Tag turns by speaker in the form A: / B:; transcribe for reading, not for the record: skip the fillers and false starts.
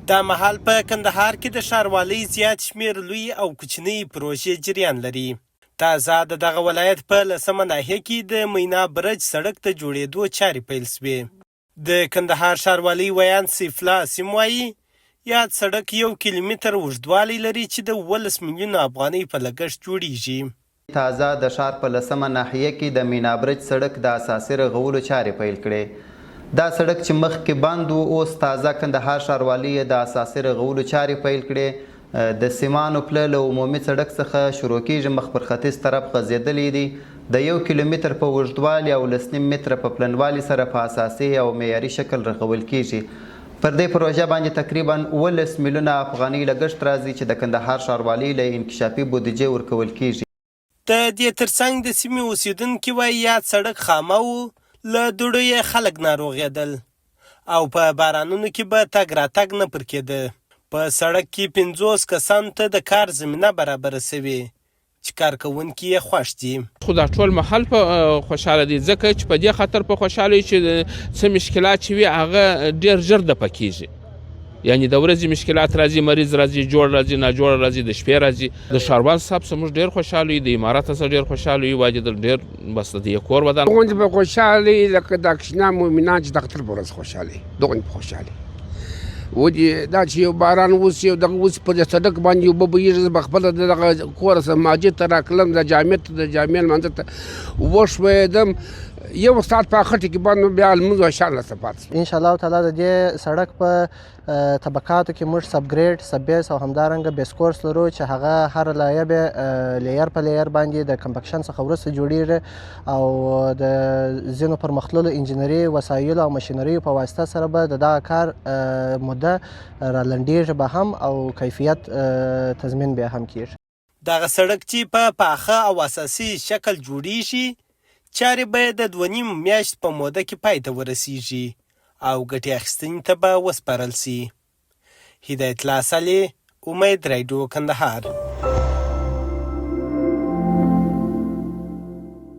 A: دا مهال په کندهار کې د ښاروالۍ زیات شمېر لوی او کوچنۍ پروژې جریان لري. تازه د دغه ولایت په لسمه ناحیه کې د مینا برج سړک د جوړېدو چارې پیل شوې. د کندهار ښاروالۍ ویاند سیف الله عاصم وايي، یاد سړک یو کیلومتر اوږدوالی لري چې د 17 میلیونه افغانۍ په لګښت جوړېږي.
B: تازه د ښار په لسمه ناحیه کې د مینابرج سړک د اساسي رغولو چارې پیل کړې. دا سړک چې مخکې بند و، اوس تازه کندهار ښاروالۍ یې د اساسي رغولو چارې پیل کړې. د سیمانو پله له عمومي سړک څخه شروع کېږي، مخ پر ختیځ طرف غځېدلی دی. د یو کیلومتر په اوږدوالي او لس نیم متره په پلنوالي سره په اساسي او معیاري شکل رغول کېږي. پر دې پروژه باندې تقریباً 17 میلیونه افغانۍ لګښت راځي چې د کندهار ښاروالۍ له انکشافي بودیجې ورکول کېږي.
A: د دې ترڅنګ د سیمې اوسېدونکي وايي، یاد سړک خامه و، له دوړو یې خلک ناروغېدل او په بارانونو کې به تګ راتګ نه پر کېده. په سړک کې 50 کسانو ته د کار زمینه برابره شوې چې کارکوونکي یې خوښ دي.
C: خو دا ټول محل په خوشاله دي ځکه چې په دې خاطر په خوشاله چې څه مشکلات چې وي هغه ډیر ژر دفع کیږي یعنی د ورځې مشکلات راځي مریض راځي جوړ راځي ناجوړ راځي د شپې راځي د ښاروال صاحب څخه موږ ډیر خوشاله یو د امارت څخه ډیر خوشاله یو واجد ډیر بس د دې کور ودان
D: غونډې په خوشاله لکه د کشنا مؤمنان چې د اختر په ورځ خوشاله دغه په خوشاله ودی دا چې یو باران وسی او دغه وسی په سړک باندې اوبه بهیږي زه به خپله د دغه کوره څخه مسجد ته راکړم د جامع ته د جامع لمانځه ته وښویېدم یو ساعت په خټه کې باندې بیا لمونځ او شان راڅخه پاتې
E: شو. ان شاء الله تعالی د دې سړک په طبقاتو کې موږ سب ګریډ، سب بیس او همدارنګه بیس کورس لرو چې هغه هر لایه به لیر په لیر باندې د کمپکشن څخه وروسته جوړیږي او د ځینو پرمختللو انجنیري وسایلو او ماشینریو په واسطه سره به د دغه کار موده رالنډیږي به هم او کیفیت تضمین به هم کیږي.
A: دغه سړک چې په پاخه او اساسي شکل جوړیږي، چارې به یې د دوه نیمو میاشتو په موده کې پای ته ورسیږي او ګټې اخیستنې ته به وسپارل شي. هدایت الله صالح، امید راډیو، کندهار.